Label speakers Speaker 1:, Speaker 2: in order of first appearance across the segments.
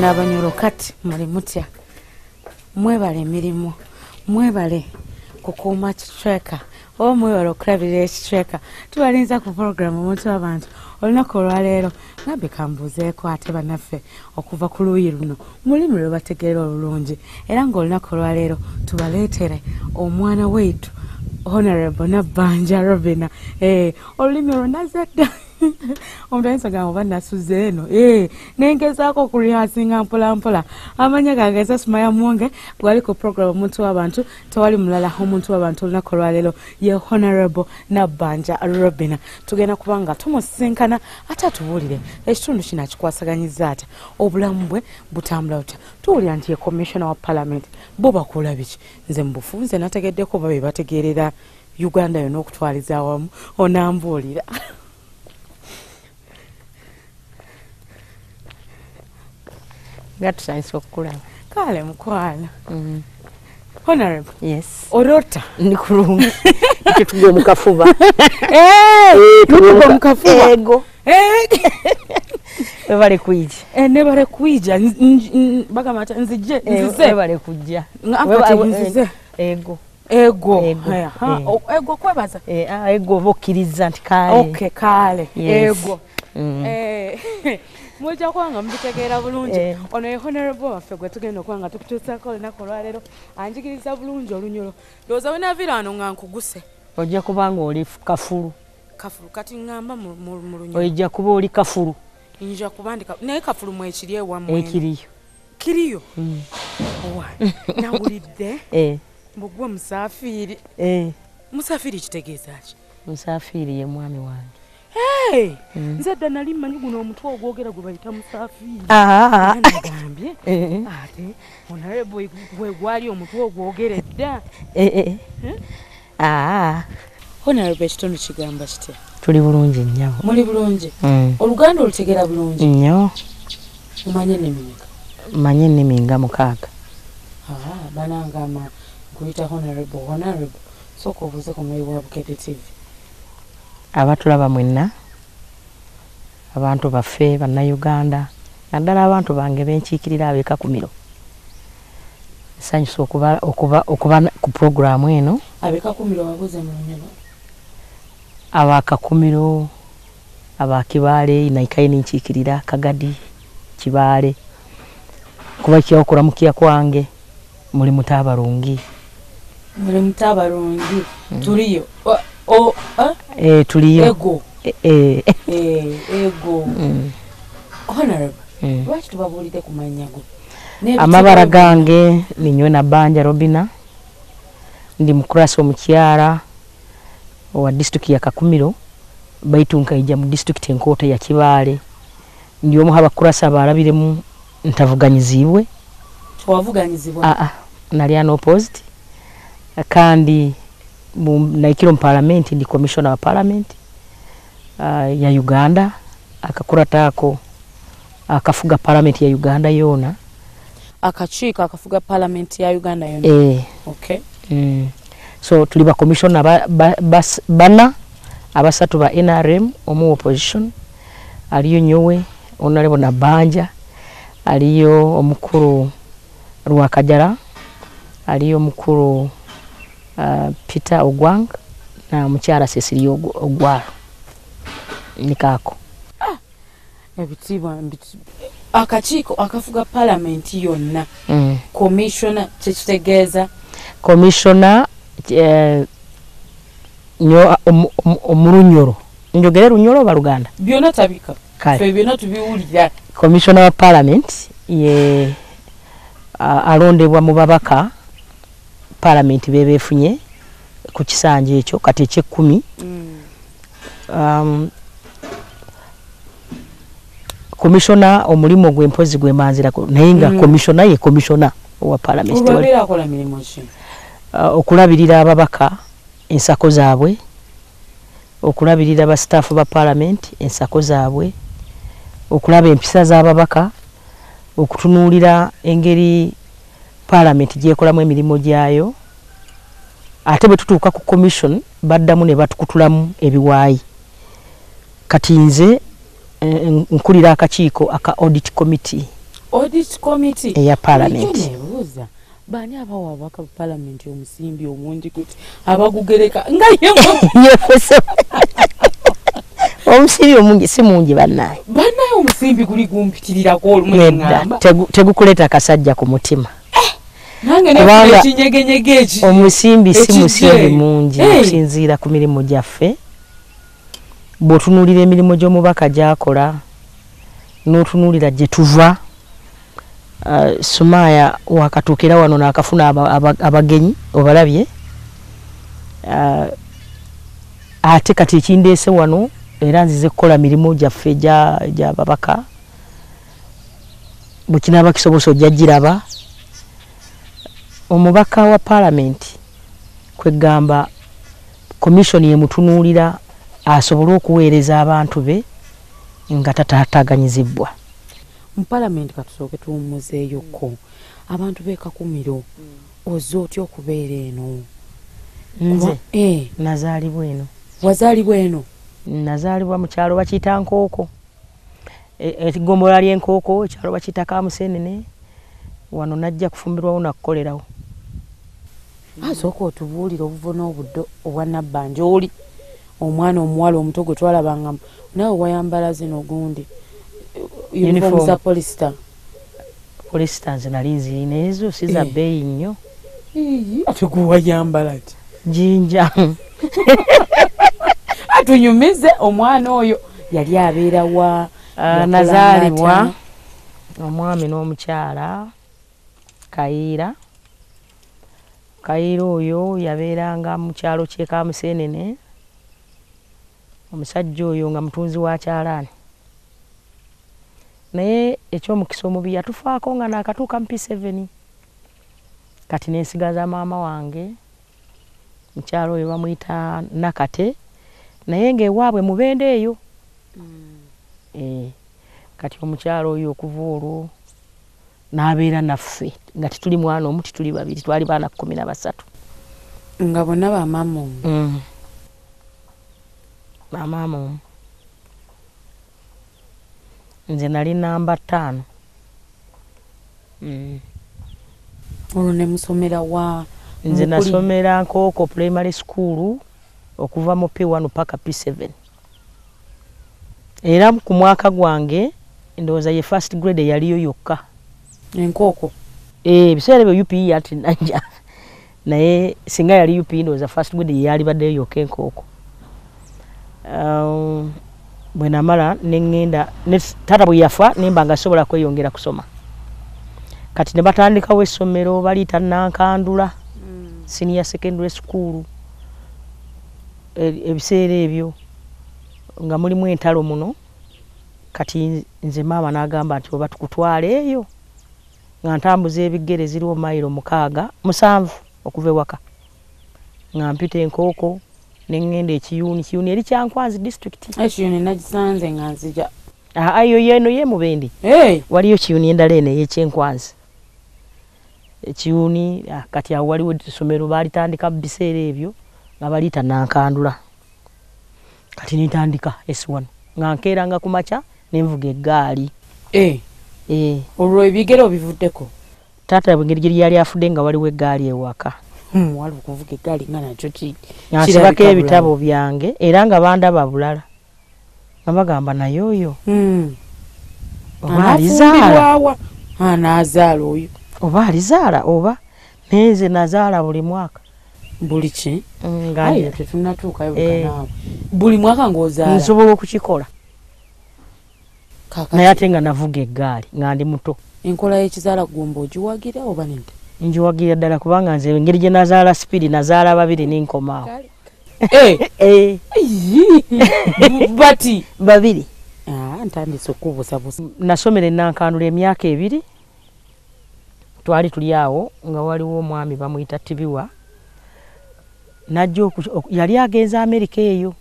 Speaker 1: N'abanyoro kati muli mutya, mwebale emirimu, mwebale kukuuma kicweka oba mwebale okulabirira ekicweka. Tubalinza ku puroguramu Omuntu w'Abantu olunaku olwaleero. Nabbi kambuuzeeko ate bannaffe okuva ku luuyi luno mulimi lwe bategeera obulungi, era ng'olunaku olwaleero tubaleetere omwana waitu Honorable Nabbanja Robina. Olulimi olwo nazadda omuntu ayinza gamba oba nasuze eno, nengezaako okurehasinga mpola mpola. Amanya gange nze Sumaya Mwonge, gwali ku program Omuntu w'Abantu. Tewali mulala omuntu w'abantu olunaku olwaleero ye Honorable Nabbanja Robina. Tugenda kuba nga tumusisinkana ate atubuulire ekitundu kino akikwasaganyiza atya, obulamu bwe butambula butya. Tuwulira nti ye commissioner wa parliament, bo bakola biki? Nze mu bufunze nategeddeko oba be bategeerera Uganda yonna okutwaliza awamu, onambuulira.
Speaker 2: Nga tusanyusa okukulaba.
Speaker 1: Kale mukwano. Honorable.
Speaker 2: Yes.
Speaker 1: Orota.
Speaker 2: Ndi kulungi. Tutuge mu kafuba.
Speaker 1: Tutuge mu kafuba.
Speaker 2: Ego. Webale kwijja.
Speaker 1: Nebale kwijja. Bagamba ati nzije, nzize.
Speaker 2: Webale kujja.
Speaker 1: Ngamba nzize.
Speaker 2: Ego.
Speaker 1: Ego. Ego kwebaza.
Speaker 2: Ego okkiriza nti kale.
Speaker 1: Okay, kale. Ego. Mujja kuba nga mubitegeera bulungi. Ono ye Honorable waffe gwe tugenda okuba nga tukutuusaako olunaku olwaleero. Anjigiriza bulungi Olunyoro. Ndowooza we naaviira wano nga nkuguse.
Speaker 2: Ojja kuba ng'oli kafulu.
Speaker 1: Kafulu kati ŋŋamba mu Lunyoro.
Speaker 2: Ojja kuba oli kafulu.
Speaker 1: Nja kuba ndi naye kafulu mwekiri ewammwe.
Speaker 2: Ekiriyo.
Speaker 1: Kiriyo? Owa, nawulidde. Mbu gwe musaafiiri. Musaafiiri kitegeeza ki?
Speaker 2: Musaafiiri ye mwami wange.
Speaker 1: Nze dda nali mmanyi guno omutwe ogwogera gwe bayita musaafiiri. Nagambye ate Honorable gwe gwali omutwe ogwogera edda. Honorable, ekitundu kigamba kitya?
Speaker 2: Tuli bulungi nnyabo.
Speaker 1: Muli bulungi? Oluganda olutegeera bulungi?
Speaker 2: Nnyo.
Speaker 1: Omanyi ennimi mmeka?
Speaker 2: Mmanyi ennimi nga 6.
Speaker 1: Banange ama nkuyita Honorable, Honorable. Sooka obuuze ku mulabi wa Bukedde TV.
Speaker 2: Abatulaba mwenna, abantu baffe bannayuganda, naddala abantu bange benkiikirira ab'e Kakumiro. Nsanyusa okuba ku puroguramu eno.
Speaker 1: Ab'e Kakumiro babuuze mu Lunyoro.
Speaker 2: Aba Kakumiro, aba Kibaale, naikaye ninkiikirira Kagadi, Kibaale. Kuba kyokulamukia kwange muli mutabarungi.
Speaker 1: Muli mutabarungi. Tuliyo.
Speaker 2: Tuliyo.
Speaker 1: Ego. Ego. Honorable, lwaki tubabuulidde ku mannya go?
Speaker 2: Amabara gange ninyowe Nabbanja Robina. Ndi mukurasi omukyara owa disitulikiti ya Kakumiro, baitu nkaija mu disitulikiti enkoota ya Kibaale. Ndi omu abakurasi abalabiremu ntavuganyizibwe.
Speaker 1: Tewavuganyizibwa?
Speaker 2: Nali unopposed. Kandi naikiro mu parliament, ndi commissioner wa parliament ya Uganda. Akakurata ako akafuga parliament ya Uganda yona.
Speaker 1: Akakiiko akafuga parliament ya Uganda yona. Okay.
Speaker 2: So tuli ba commissioner bana abasatu ba NRM, omu opposition, aliyo nyowe Honorable Nabbanja, aliyo omukuru Rwakajara, aliyo omukuru Peter Ogwang na mukyala Cecilia Ogwaro. Nikaako.
Speaker 1: Ebitiibwa akakiiko akafuga parliament yonna. Commissioner kyekitegeeza?
Speaker 2: Commissioner omulunyoro. Njogere Lunyoro oba Luganda?
Speaker 1: Byonna tabika. Ffe byonna tubiwulira.
Speaker 2: Commissioner wa parliament ye alondebwa mu babaka parliament bebefunye ku kisanja ekyo kati eky'ekkumi. Commissioner omulimu gwe mpozi gwe manzirako naye nga commissioner ye commissioner wa parliament.
Speaker 1: Akola mirimu ki?
Speaker 2: Okulabirira ababaka ensako zaabwe, okulabirira ba staff ba parliament ensako zaabwe, okulaba empisa z'ababaka, okutunuulira engeri parliament gyekolamu emirimu gyayo. Ate bwe tutuuka ku commission baddamu ne batukutulamu ebiwaayi. Kati nze nkulira akakiiko aka audit committee.
Speaker 1: Audit committee
Speaker 2: eya parliament.
Speaker 1: Nebuuza baani abawa ababaka ba parliament omusimbi omungi kuti abagugereka nga
Speaker 2: ye omusimbi omungi si mungi bannaye.
Speaker 1: Bannaye omusimbi guli gumpitirirako olumu ngamba
Speaker 2: tegukuleeta kasajja ku mutima.
Speaker 1: Nange nefuna ekinyegenyege eki
Speaker 2: omusimbi si musimbi mungi okusinziira ku mirimu gyaffe. Bw'otunuulira emirimu gy'omubaka gy'akola n'otunuulira gye tuva, Sumaya wakatuukira wano n'akafuna abagenyi obalabye. Ate kati ekindeese wano era nzize kukola mirimu gyaffe egy'ababaka, bwe kinaaba kisobose ojja giraba. Omubaka wa paalamenti kwegamba commission yemutunuulira asobole okuweereza abantu be nga tataataaganyizibwa.
Speaker 1: Mu paalamenti katusooke tuwummuzeeyokko. Abantu b'e Kakumiro ozze otya okubeera eno?
Speaker 2: Nze nazaalibwa eno.
Speaker 1: Wazaalibwa eno?
Speaker 2: Nazaalibwa mu kyalo bakiyita Nkooko, eggombolola ly'Enkooko, ekyalo bakiyita Kamusenene. Wano najja kufumbirwawo nakukolerawo.
Speaker 1: Asooka otubuulire obuvo n'obuddo obwa Nabbanja oli omwana omuwala omuto gwe twalabanga nawe wayambala zino gundi uniform za polista.
Speaker 2: Polista nze nali nzirina ezo si za bbeeyi nnyo.
Speaker 1: Ate gwe wayambala ki?
Speaker 2: Jinja.
Speaker 1: Atunyumize omwana oyo yali abeera wa?
Speaker 2: Nazaalibwa omwami n'omukyala Kayiira. Kayiira oyo yabeeranga mu kyalo ky'e Kamusenene. Omusajja oyo nga mutunzi wa kyalaani, naye ekyomukisa omubi yatufaako nga naakatuuka mu P7. Kati nensigaza maama wange, mukyalo oyo bamuyita Nakate, naye ng'ewaabwe Mubende eyo. Kati omukyalo oyo okuva olwo n'abeera naffe nga tetuli mwana omu, tetuli babiri, twali baana 13.
Speaker 1: Nga bonna bamaama omu?
Speaker 2: Bamaama omu. Nze nali namba 5.
Speaker 1: Olwo ne musomera wa?
Speaker 2: Nze nasomera Nkooko Primary School okuva mu P1 paka P7. Era ku mwaka gwange ndowooza ye first grade yaliyo yokka.
Speaker 1: Enkooko?
Speaker 2: Ebiseera ebyo UPE yali najja, naye singa yali UPE ndowooza first grade yali baddeyo yokka Enkooko. Bwe namala ne ŋŋenda, taata bwe yafa ne mba nga sobola kweyongera kusoma. Kati ne batandikawo essomero baliyita Nankandula Senior Secondary School. Ebiseera ebyo nga mulimu entalo muno. Kati nze maama n'agamba nti oba tukutwale eyo, nga ntambuza ebigere ziriwo mayiro 6 7 okuva ewaka, nga mpita Enkooko ne ŋŋenda Ekiyuni. Kiyuni eri Kyankwanzi district.
Speaker 1: Ekiyuni nagisanze nga nzija.
Speaker 2: Eyo yeno ye Mubende. Waliyo Kiyuni endala eno ey'Ekyenkwanzi. Ekiyuni kati awo waliwo essomero baalitandika mu biseera ebyo nga baliyita Nankandula. Kati nentandika S1 nga nkeeranga ku makya nenvuga eggaali.
Speaker 1: Olwo ebigere obivuddeko?
Speaker 2: Taata engeri gye yali afudde nga waliwo eggaali ewaka.
Speaker 1: Waliwo okuvuga eggaali nga nakyo
Speaker 2: nga nsibako ebitabo byange era nga bandaba bulala nga bagamba naye oyo oba alizaala,
Speaker 1: anaazaala oyo
Speaker 2: oba alizaala oba. Naye nze nazaala buli mwaka.
Speaker 1: Buli ki? Aye tetunnatuukayo bukanaawe. Buli mwaka ng'ozaala?
Speaker 2: Nsobola okukikola naye ate nga navuga eggaali nga ndi muto.
Speaker 1: Enkola y'ekizaala ggumba ogiwagira oba nedda?
Speaker 2: Ngiwagira ddala kubanga nze engeri gye nazaala sipiidi nazaala 2 nenkomaawo.
Speaker 1: Bati
Speaker 2: 2.
Speaker 1: Ntandise okubuusabuusa.
Speaker 2: Nasomera e Nankandula emyaka 2. Twali tuli awo nga waliwo omwami bamuyita Tibiwa. Najja yali agenze Amerika eyo.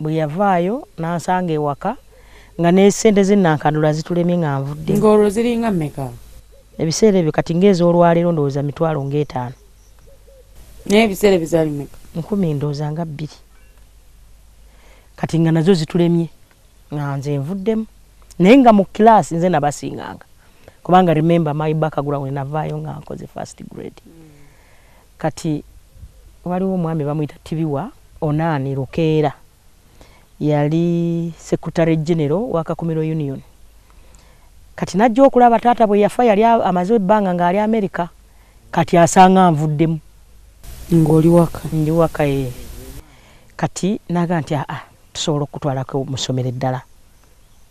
Speaker 2: Bwe yavaayo n'ansanga ewaka nga n'essente z'e Nankandula zitulemye nga nvudde.
Speaker 1: Ng'olwo ziringa mmeka?
Speaker 2: Ebiseera ebyo kati ng'ez'olwaleero ndowooza 50,000.
Speaker 1: Naye ebiseera ebyo zaali mmeka?
Speaker 2: 1000 ndowooza nga 2. Kati nga nazo zitulemye nga nze nvuddemu, naye nga mu kilaasi nze nabasinganga Kubanga remember my background, navaayo nga nkoze first grade. Kati waliwo omwami bamuyita Tibiwa Onaani Lukeera, yali secretary general wa Kakumiro Union. Kati najja okulaba taata bwe yafa, yali amaze ebbanga ng'ali America. Kati asanga nvuddemu.
Speaker 1: Ng'oli waka?
Speaker 2: Ndi waka ye. Kati naga nti aa, tusobola okutwalako mu ssomero eddala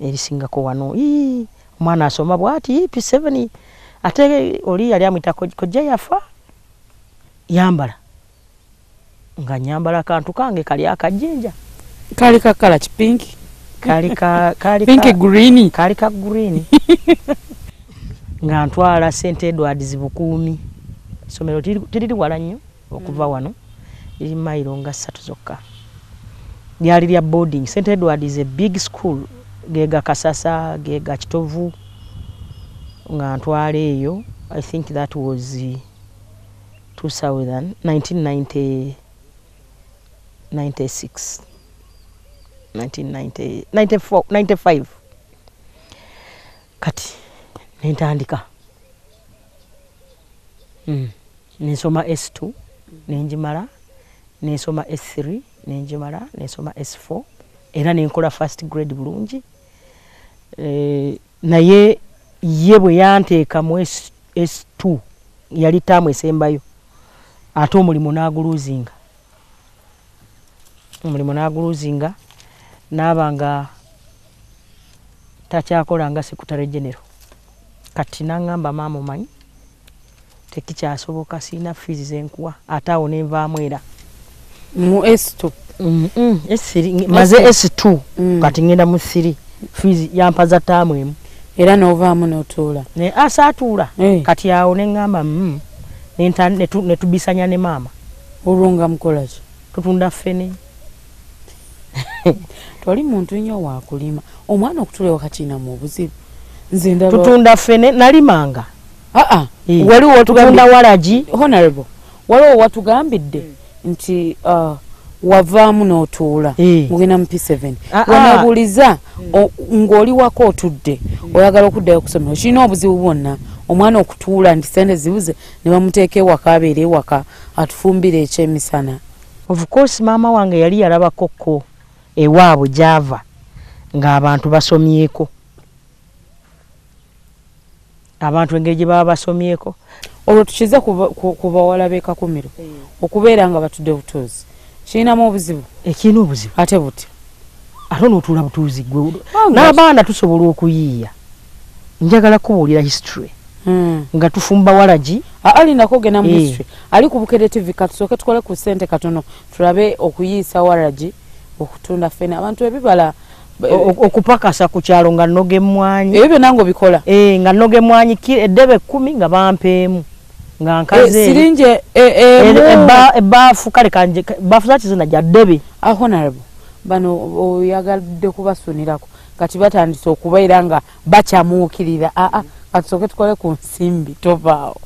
Speaker 2: erisingako wano. Ii, omwana asoma bw'ati P7, ate oli yali amuyita kojja yafa, yambala nga nyambala akantu kange kali akajinja.
Speaker 1: Kali ka kala ki pink?
Speaker 2: Kali ka kali
Speaker 1: pink green.
Speaker 2: Kali ka green. Nga ntwala St Edwards Bukuumi. Essomero teriri wala nnyo okuva wano, liri mayiro nga 3 zokka. Lyali lya boarding. St Edward is a big school, gega Kasasa, gega Kitovu. Nga ntwala eyo, I think that was 2000, 1996, 1990, 94, 95. Kati nentandika nensoma S2 nenjimala, nensoma S3 nenjimala, nensoma S4 era nenkola first grade bulungi. Naye ye bwe yanteeka mu S2 yali taamu esembayo, ate omulimu n'aguluzinga, omulimu n'aguluzinga, n'aba nga takyakola nga secretary general. Kati n'aŋŋamba, maama omanyi tekikyasoboka, sirina fees zenkuwa. Ate awo nenvaamu era
Speaker 1: mu S2.
Speaker 2: S3, maze S2. Kati ngenda mu 3, fees yampa za taamu emu.
Speaker 1: Era n'ovaamu n'otuula?
Speaker 2: Ne asaatuula. Kati awo ne ŋŋamba netubisanya ne maama.
Speaker 1: Olwo nga mukola ki?
Speaker 2: Tutunda ffene.
Speaker 1: Twali muntu nnyo wakulima. Omwana okutuula ewaka kirinamu obuzibu. Nze ndaba
Speaker 2: tutunda ffene, nalimanga.
Speaker 1: Aa, waliwo
Speaker 2: tutunda walagi.
Speaker 1: Honorable, waliwo watugambidde nti wavaamu n'otuula, mugenda mu P7. Waneebuuliza ng'oli waka otudde, oyagala okuddayo okusomero, kirina obuzibu bwonna omwana okutuula nti sente zibuze ne bamuteeka ewaka abeere ewaka atufumbire ekyemisana?
Speaker 2: Of course maama wange yali yalabako ko ewaabwe gy'ava ng'abantu basomyeko, abantu engeri gye baba basomyeko.
Speaker 1: Olwo tukize ku bawala b'e Kakumiro okubeera nga batudde butuuzi, kirinamu obuzibu?
Speaker 2: Ekirina obuzibu.
Speaker 1: Ate butya?
Speaker 2: Ate n'otuula butuuzi gwe n'abaana tusobola okuyiiya. Njagala kubuulira history. Nga tufumba walagi.
Speaker 1: Alinako ogenda mu history. Ali ku Bukedde TV, katusooke tukole ku ssente katono tulabe okuyiisa walagi, okutunda ffene, abantu ebibala,
Speaker 2: okupakasa ku kyalo nga nnoga emmwanyi.
Speaker 1: Ebyo byonna ng'obikola?
Speaker 2: Nga nnoga emmwanyi eddebe 10 nga bampeemu. Nga nkaze.
Speaker 1: Siringi
Speaker 2: ebbaafu, kale kanje ebbaafu zaki zonna gya ddebe.
Speaker 1: Honorable, bano oyagadde kubasunirako, kati batandise okubeera nga bakyamuukirira. Aa, katusooke tukole ku nsimbi, tovaawo.